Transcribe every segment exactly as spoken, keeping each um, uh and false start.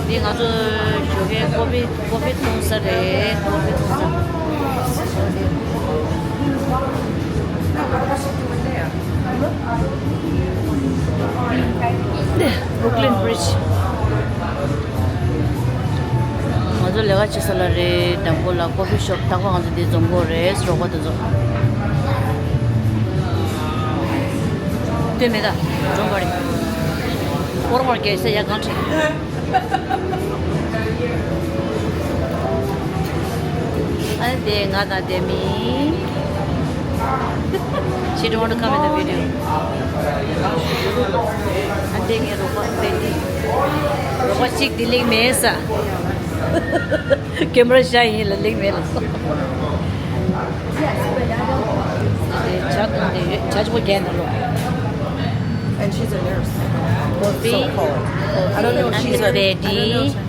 འདི་ང་ཚོ་ཞོགས་ཀའི་ཀོ་ཕི་ཀོ་ཕི་འཐུང་ས་རེད། ཀོ་ཕི་འཐུང་ས། འདི་Brooklyn Bridge། ང་ཚོ་ལས་ཀ་བྱེད་ས་ལ་རེད། དང་པོ་ལ་ཀོ་ཕི་ཤོབ་རྟག་པར་ང་ཚོ་འདི་འཛོམས་ཀྱི་ཡོད་རེད། རོགས་པ་དེ་ཚོ་སྟོན་མེད་ད། འགྲོ་མ་རེད། ཨོར་མོར་གེ་སེ་ཡ་གང་ཁྲིད། ཨ་ནི་དེ་ང་དང་དེ་མི། She don't want to come in the video. ཨ་དེ་ངའི་རོགས་པ་བེ་ཏི། རོགས་པ་གཅིག་དེ་ལིང་མེད་ས། ཀེམ་ར་ཤ་ཡིན་ལ་ལིང་མེད་ལ། དེ་ཇ་འཐུང་དེ་ཡོད། ཇ་ཆུང་པོ་རྒྱག་ན་ལོ། And she's a nurse. ཀོ་ཕི། So-called. I don't know if she's a, I don't know if she-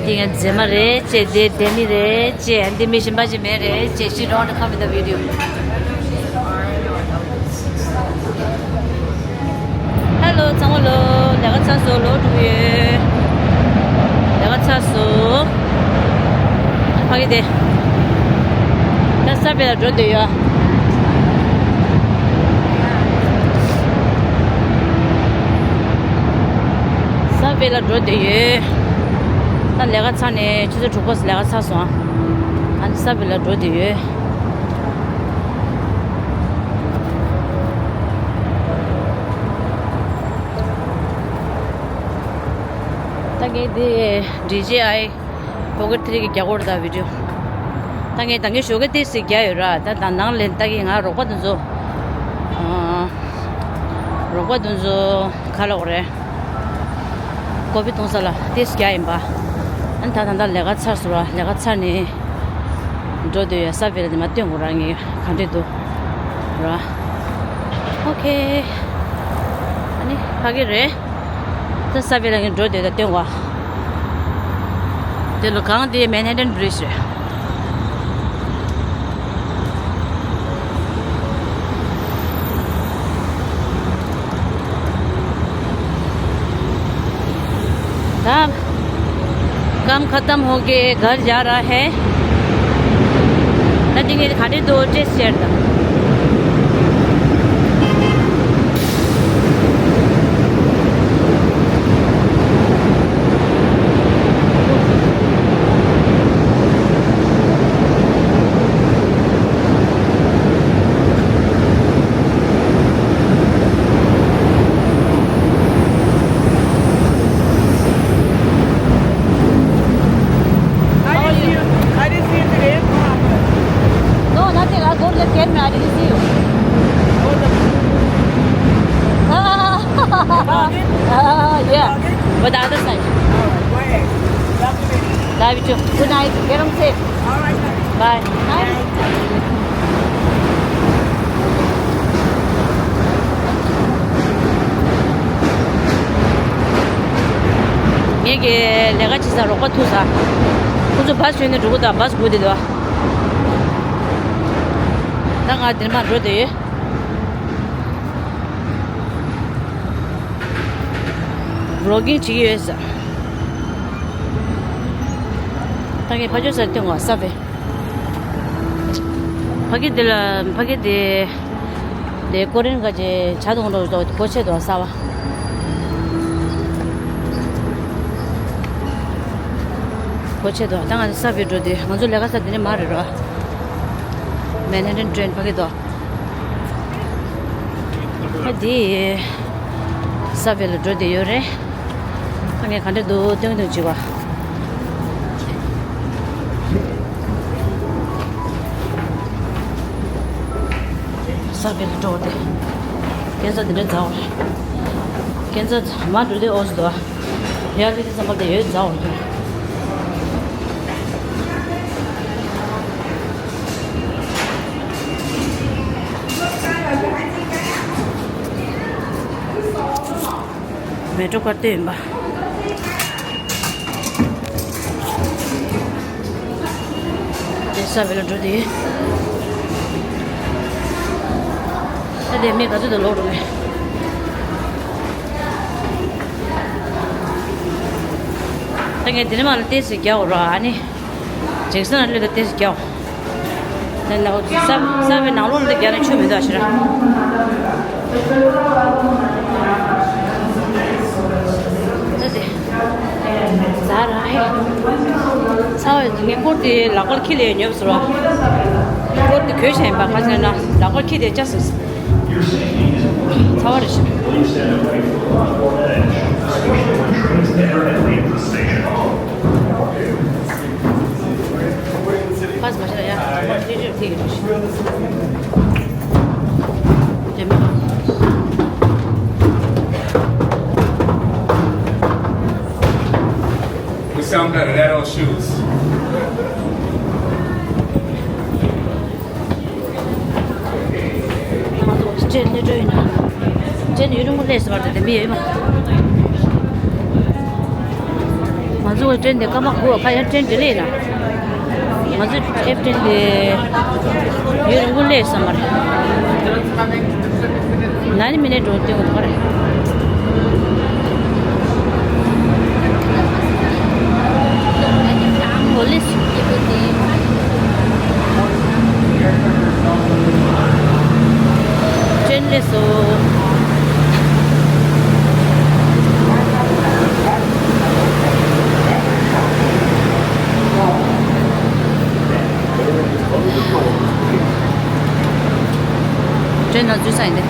དེ་ཡང་མཛེས་མ་རེད་ཅེས། དེ་དེ་མི་རེད་ཅེས། འདི་མི་གཞན་པ་ཞིག་མེད་རེད་ཅེས། She don't come in the video. Hello ཚང་མ་ལོ། ལས་ཀ་ཚར་སོང་། ལོ་དྲུག་ཡོད། ལས་ཀ་ཚར་སོང་། ཕ་གི་དེ། ད་ས་བེ་ལ་འགྲོ་འདོད་ཡོད། ས་བེ་ལ་འགྲོ་འདོད་ཡོད། ད་ལས་ཀ་ཚར་ནས་ཆུ་ཚོད་དྲུག་པ་ལས་ཀ་ཚར་སོང་། ཨ་ནི་ས་བེ་ལ་འགྲོ་འདོད་ཡོད། ད་ངས་འདི་ཌི་ཇེ་ཨའི་པོ་ཀེཊ་ཐི་རི་གི་རྒྱག་གོ་རེད་ད་བི་ཌིའོ། ད་ངས་ད་ངས་ཞོགས་ཀས་ཏོག་ཙམ་རྒྱག་ཡོད་ར། ད་ད་ནང་ལ་ད་གི་ང་རོགས་པ་དེ་ཚོ། ཨ། རོགས་པ་དེ་ཚོ་ག་ལབ་དགོས་རེད། ཀོ་ཕི་འཐུང་ས་ལ་ཏོག་ཙམ་རྒྱག་ཡིན་པ། ཨ་ནི་ད་ད་ད་ལས་ཀ་ཚར་སོང་ར། ལས་ཀ་ཚར་ནས་འགྲོ་འདོད་ཡོད། ས་བེ་ལ་དེ་མ་སྟོན་དགོས་ར། ངས་ག་འདྲས་འདུག་ར། ཨོ་ཁེ། ཨ་ནི་ཕ་གི་རེད། ད་ས་བེ་ལ་ངས་འགྲོ་འདོད་ད་སྟོན་དགོས། དེ་ལ་གང་དེ་མན་ཧ་ཊན་བྷི་རི་ཇི་རེད། ད་काम खत्म हो के घर जा रहा है। ད་འདི་ངས་ག་འདྲས་འདུག་ཏེས་ཤེར་དང་I didn't see you. I didn't see you today. What happened? No, nothing. I go there ten minutes. I didn't see you. Oh, the Ah, bargain? Ah, yeah. Bargain? But the other side. All right, go ahead. Love you, baby. Love you too. Good night. Get home safe. All right, honey. Bye. Bye. Bye. ངེད་ཀྱི་ལས་ཀ་བྱེད་ས་རོགས་པ་ཐུག་ས། ཁོ་ཚོ་བཱས་ཞོན་ནས་འགྲོ་གི་འདུག་བཱས་སྒུག་བསྡད་འདུག་ད་ང་འདིར་མར་འགྲོ་བསྡད་ཡོད། ཝི་ལོག་གིང་བྱེད་ཀྱི་ཡོད་ས། ད་ངས་ཕ་ཇོ་སར་སྟོན་གོ་ས་བེ། ཕ་གི་དེ་ལ་ཕ་གི་དེ། དེ་ཀོ་རེན་ག་ཅེ་ཇ་འཐུང་འགྲོ་འདུག་སྒོ་ཕྱེ་འདུག་ས་བ། སྒོ་ཕྱེ་འདུག་ད་ང་ཚོ་ས་བེ་འགྲོ་དུས་ང་ཚོ་ལས་ཀ་ས་དེ་ནས་མར་རེད་རོ། མན་ཧ་ཊན་ཊེན་ཕ་གི་འདུག་ད་འདི་ས་བེ་ལ་འགྲོ་བསྡད་ཡོད་རེད། ད་ངས་ག་འདྲ་འདུག་སྟོན་སྟོན་བྱེད་པ། ས་བེ་ལ་འགྲོ་བ་དེ། ཁྱེད་ཚོ་འདི་འདྲ་མཛའ་བ་རེད། ཁྱེད་ཚོ་མ་འགྲོ་དུས་ཨོ་ཟི་འདུག་ཡར་ལི་ཏི་བསམ་པ་དེ་ཡོད་མཛའ་བ་རེད། མེ་ཏྲོ་ཀར་ཏེ་ཡིན་པ། དེ་ས་བེ་ལ་འགྲོ་དེ། ད་དེ་མི་ག་ཚོད་དུ་ལོག་འགྲོ་མེད། ངས་དེ་རིང་མ་ལ་ཏོག་ཙམ་རྒྱག་འོ་ར། ཨ་ནི་ཇེག་སན་ལ་ལོས་ལ་ཏོག་ཙམ་རྒྱག་འོ། ད་ན་ས་ས་བའི་ནང་ལོགས་ལ་ད་རྒྱག་ན་ཆུ་མི་འདུག་ཨ་ཤི་ར། ད་དེ་ཟ་ར་ཧེ། ཚ་བའི་ངས་སྐོར་དེ་ལག་པར་ཁྱི་ལས་ཉོབ་སོ་ར། སྐོར་དེ་གོས་ཤ་ཡིན་པ་ཁ་ཆེ་ན་ལག་པར་ཁྱི་དེ་ཅག་སོ། ཚ་བ་རེ་ཞིག་ཕ་སི་མ་ཤ་ཡ། ཏི་ཏི་ཏི་ཏི། དེ་མ། We sound better, that old shoes. ང་ཚོ་ཅན་ནི་ཀྲོ་ཡིན་ན། ཅན་ཡུ་རུང་ལས་སུ་བར་དུ་དེ་མི་ཡོད་མ། ང་ཚོ་ཀྲེན་དེ་སྐར་མ་དགུ་བ་ཁ་ཡང་ཀྲེན་དེ་ལས་ན། ང་ཚོ་ཨེབ་ཀྲེན་དེ་ཡུ་རུང་ལས་སུ་མར། ན་ནི་མི་ནས་འགྲོ་དུས་འོང་ག་རེ། Police. ཅན་ལས་སོ། ཅན་ན་འཛུལ་ས་ཡིན་ཏེ།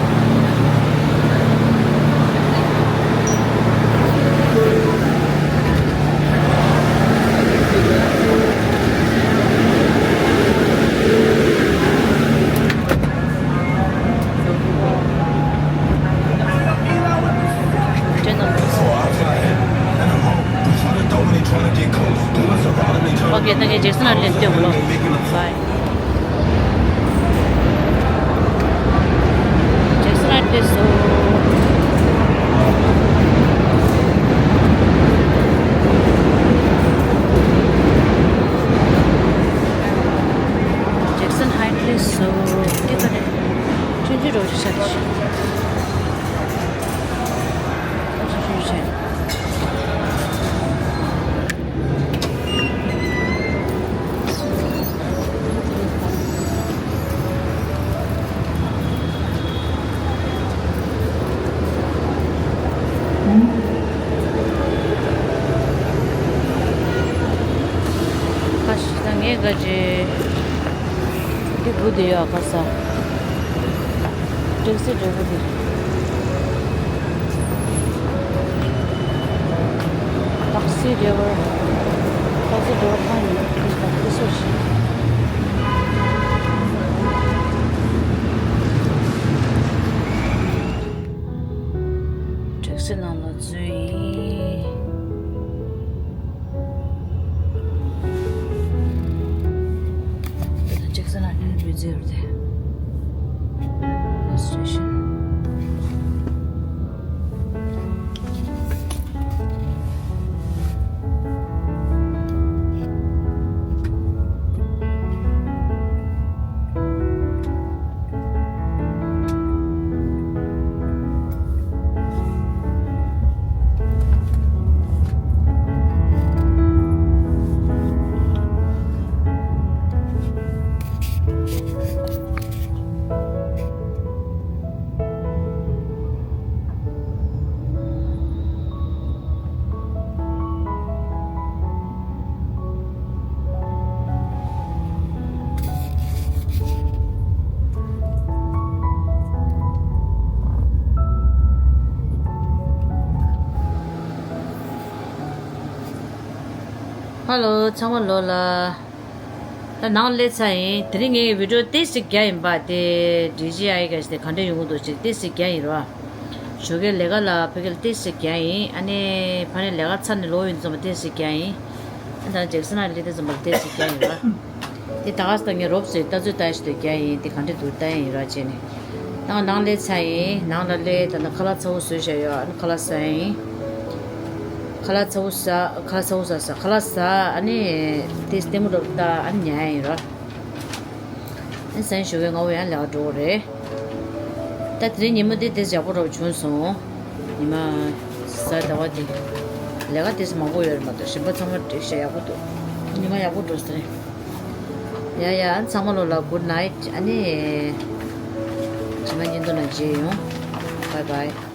ཨོ་ཁེ། ད་ངས་ཇེག་སན་ལ་ལན་སྟོན་གོ་ལོ། བའི། ཇེག་སན་ལ་ལན་སོ། ཇེག་སན་ཧའེ་ཊི་ལ་སོ། འདི་ག་རེ། ཆུང་ཆུང་རོ་ཞིག་ཤར་ཏེ་ཤི། ཆུང་ཆུང་ཤར། ཁ་ཤས་ད་ངས་ག་ཅི། འདི་བུ་འདི་ཡོད་ཁ་ས། ཊེག་སི་འདྲ་བོ་འདི། ཏག་སི་འདྲ་བོ། ཏག་སི་འདྲ་བོ་ཁ་ཡིན་ན་ཏག་སི་སོ་ཞིག་ཊེག་སི་ནང་ལ་འཛུལ་ཡིན། ད་ལྟ་ཇེག་སན་ལ་ནི་རི་ཛེབ་རེད། སི་ཊེ་ཤན། ཧ་ལོ། ཚང་མ་ལོ་ལ། ད་ནང་སླེབས་ཚར་ཡིན། དེ་རིང་ངའི་བི་ཌིའོ་ཏོག་ཙམ་རྒྱག་ཡིན་པ་དེ། ཌི་ཇེ་ཨའི་ག་ཞིག་དེ་ག་འདྲ་ཡོང་གི་འདུག་ཅེས་ཏོག་ཙམ་རྒྱག་ཡིན་རོ། ཞོགས་ཀའི་ལས་ཀ་ལ་ཕ་གིར་ཏོག་ཙམ་རྒྱག་ཡིན། ཨ་ནི་ཕ་ནས་ལས་ཀ་ཚར་ནས་ལོག་ཡོང་དུས་ཙམ་པ་ཏོག་ཙམ་རྒྱག་ཡིན། ཨ་ད་ཇེག་སན་ལ་སླེབས་དུས་ཙམ་པ་ཏོག་ཙམ་རྒྱག་ཡིན་རོ། དེ་ད་ག་ས་ངས་རོབ་ཙམ་ལྟ་ཚུལ་ལྟ་ཞིག་ཏུ་རྒྱག་ཡིན། དེ་ག་འདྲ་འདུག་ལྟ་ཡིན་རོ་བྱས་ནས། ད་ནང་སླེབས་ཚར་ཡིན། ནང་ལ་སླེབས། ད་ནི་ཁ་ལག་ཚ་བོ་བཟོས་བཞག་ཡོད། ཨ་ནི་ཁ་ལག་ཟ་ཡིན། ཁ་ལག་ཚ་བོ་ཟ། ཁ་ལག་ཚ་བོ་ཟ་ཟ། ཁ་ལག་ཟ། ཨ་ནི་དེ་ལྟད་མོ་འདྲ་པོ་ལྟ། ཨ་ནི་ཉལ་ཡ་ཡིན་རོ། ཨ་ནི་གཟའ་ཉི་མ་ཞོགས་ཀའི་སྔ་པོ་ཡང་ལས་ཀ་འགྲོ་དགོས་རེད། ད་དེ་རིང་ཉིན་མོ་འདི་དེ་ཡག་པོ་འདྲ་པོ་བྱུང་སོང་། ཉི་མ་གཟའ་ཟླ་བ་འདི། ལས་ཀ་དེ་ཚོ་མང་པོ་ཡོད་རེད་མ་གཏོགས། གཞན་པ་ཚང་མ་འགྲིག་ཤག་ཡག་པོ་འདུག་ཉི་མ་ཡག་པོ་འགྲོ་ས་རེད། ཡ་ཡ། ཚང་མ་ལོ་ལ་good night། ཨ་ནི་ཇི་མ་ཉིན་དུ་ན་མཇལ་ཡོང་། Bye bye།